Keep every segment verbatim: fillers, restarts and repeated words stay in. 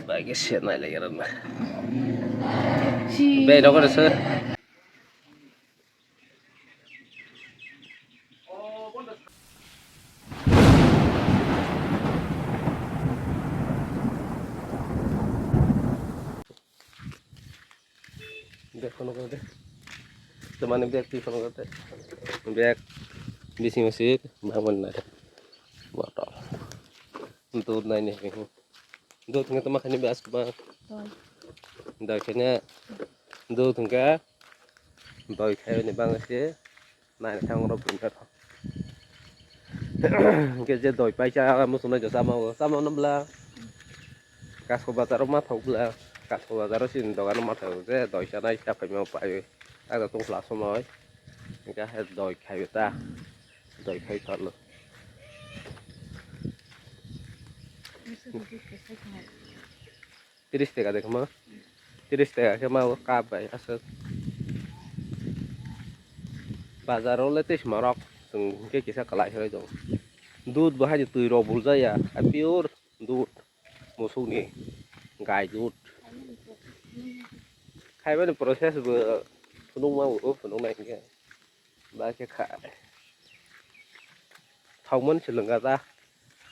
Bai khe se nai lai rwna. Si. Bai rok rw se. Bag phano kau de. Temani bag twi phano kau de. Bag bisingo sik bangmani nai. Botol. Dud nai ni. Dud hwnkhe tamo khaini bas ba. Doi. Doi khaina dud hwnkhe doi khaini bang se. Naithok rok buino. Hwnkhe je doi paisa muchunai je chama o, chama no bwla. Kasko bazar o ma thok bwla. Kasko bazar o chini dogan o ma thok je doi chanai ta phaima pai. Aga tong khla somoi. Hwnkhe hai doi khai ta. Doi khai thalo. Tris taka de khama. Tris taka khe ma o cup bai aswk. Bazar o le tei sima rok chwng hwnkhe kisa kwlai se tongo. Dud bo hai twi rok buljak ya, a pure dud musuk ni gai dud. Khaibani process bo phunukma o phunuknai hwnkhe. Ba khe khai. Thokmani se lwngkha ta.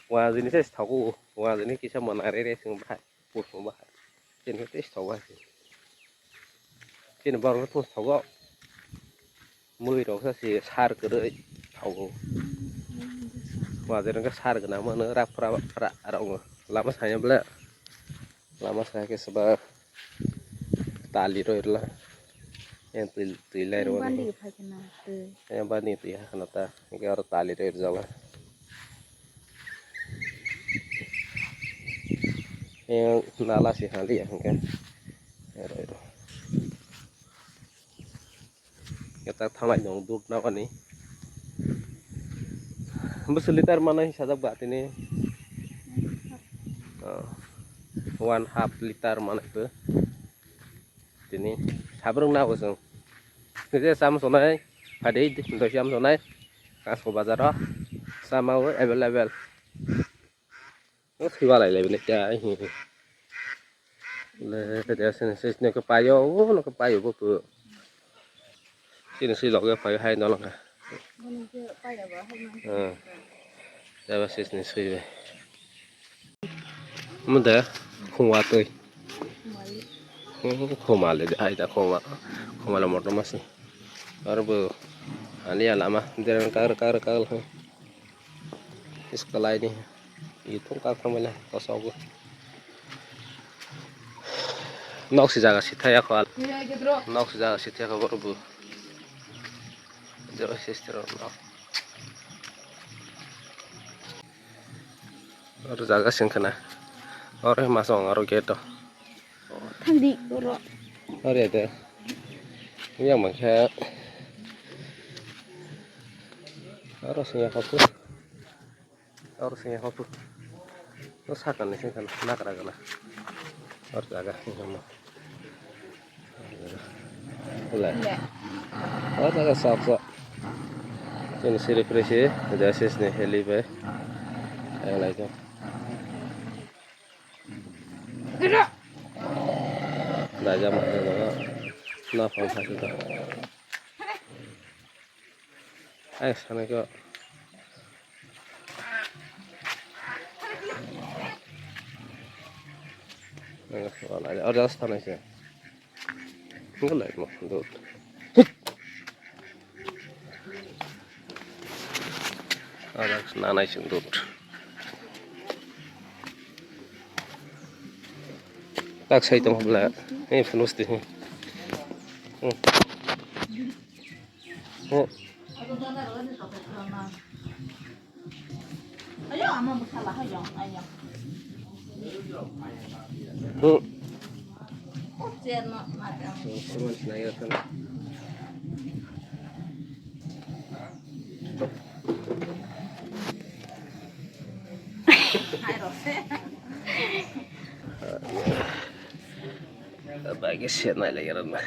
Wajini se thogo. Wajini kisa mwnari re chwng bahai. Pusung bahai. Chini khe tei thogo hai. Chini borok khe thos thogo. Mui rok se sar kwrwi thogo. Wajini khe sar gwnang mano rak phra phra rok lama saya bwle. Lama saya khe swba tali roi rwla. Yang twi, twi lai rwani. Bandi phai khna twi. Yang bandi twi ha khna ta. Hingke oro tali roi rwjala. Yang nala si hali ya hingke. Roi rw. Keta thanglai dong dud nabani. Bwswk litar manai sajak ba tini. Oh, one half litar manai bo. Tini sabrung na bo chwng. Nise cham sonai phadi doi cham sonai. Kasko bazar o chama o available. O thwiba lai lai bini kya hi. Le, de, sini, sini, sini ke payo, o, no ke payo, bo, bo. Sini, sini, loge payo, hai, no, loge. Hmm. Jaba, sini, sini, sini. Mo de, khungwa twi. Hmm, khuma le, hai, da, khuma. Khuma le, motor masi. Aro bo, ani alama, de, kar, kar, kar, hai. Is kalai ni. Itung kak thamai le kosogo. Nok si jaga si thaya ko al. Nok si jaga si thaya ko boro bu. Jero sister nok. Oro jaga sing khana. Oro masong oro gate o. Thangdi oro. Oro de. Yang mangkha. Oro sing ya ko. Oro sing ya hopu. O sakani sing kan nakra gana. Or jaga sing kan. Ula. Or jaga sap sap. Ini siri presi, jasis ni heli be. Ayo lai jom. Daja ma jaga. Na phang phasi ta. Ai, sana ko. Wala, ada sana sih. Enggak lah, mau dud. Ada sana sih dud. Tak saya itu mau bela. Ini penuh sih. Hmm. Bai khe se nai lai rwna.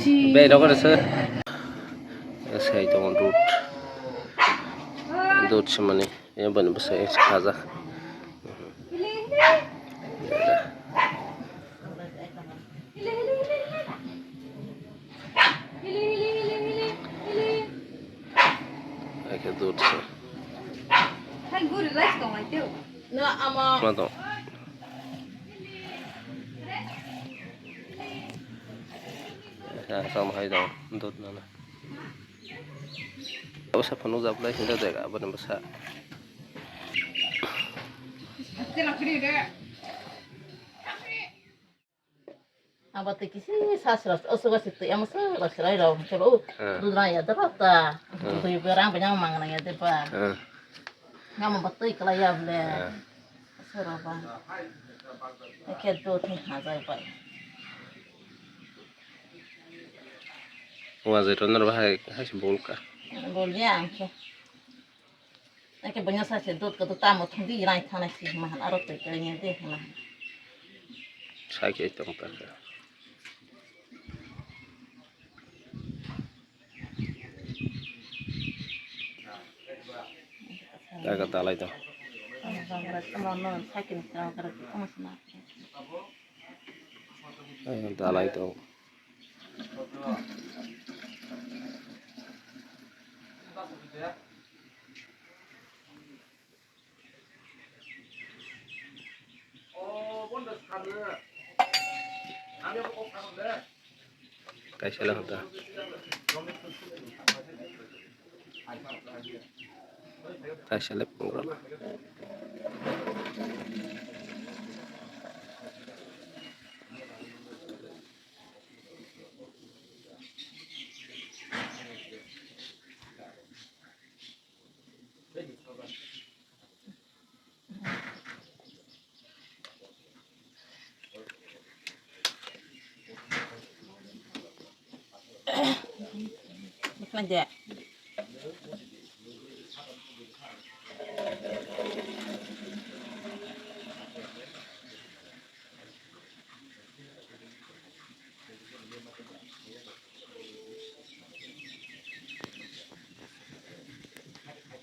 Si. Bai rok rw se. Sai tongo dud. Dud se mani. Yang bani bwsai se khajak. No, amo. Ma to. Sa, sa, ma hai dong, dot na na. Bwsa phano jablai hinda jaga, aboni bwsa. Abo twi kisi sasra, osuga si twi, amo sasra rai rok, kebo, ah, dudra ya dara ta, ah, twi berang banyang mang na ya deba. Ah. Ngamo batwi kala ya ble. Ah. Soro ba. Eke do twi ha jai bai. Wa jai tonor bahai, hai si bol ka. Bol ya ang khe. Eke bonya sa se dot ko to tamo thung di rai thana si mahan aro twi kala ya de hana. Sa ke tong ta ka. Daga dalai do. Dalai do. Kaisa le hota. Kaisa le pungra.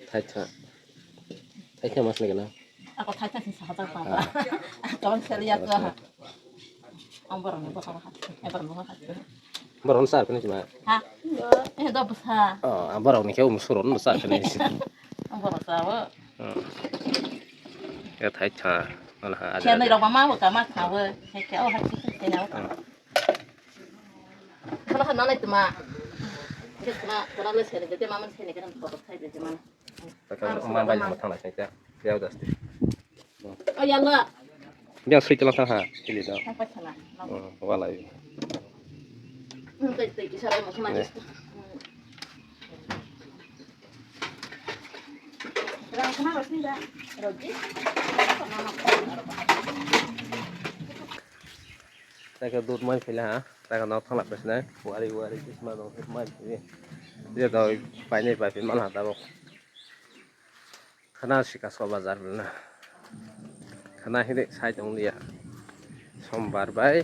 Thaitha. Thaitha mas lagi na. Ako thaitha sing sahajak tang. Ah. Kawan sel ya tu. Ang borok ni bokong ha. Eh, borok ni bokong ha. Borok ni sar kani cuma. Ha? Eh, do bwsa. Oh, ang borok ni khe um suron bwsa kani. Ang borok sa o. Hmm. Ya thaitha. Mana ha. Khe nai rok ma ma ka ma kha o. Khe khe o ha chi khe na o. Hmm. Khana khana nai tuma. Khe tuma, tuma le sene de, de mama sene de, de mama. Taka ma bai ma thang lai sai ta. Yau das ti. Oh, yalla. Biang sui tela thang ha. Tili do. Thang pa sana. Hmm, wala. Hmm, tai, tai, kisara mo khana. Eh. Rang khana rosni da. Rogi. Taka dud mai phila ha. Taka nok thang lai pa sinai. Wari, wari, kisma nok mai phila. Dia doi pai nai pai phi mal ha tabok. Khana si Kaskau bazar bwlna. Khana hini sai tong liya. Sombar bai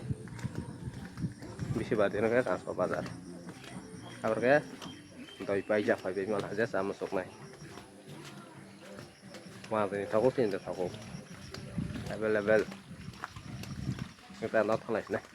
bisi bar dino khe Kaskau bazar. Abor khe doi pai ja phai bai mal haja cha musuk nai. Ma tini thago tini thago. Available. Kita no thalai sinai.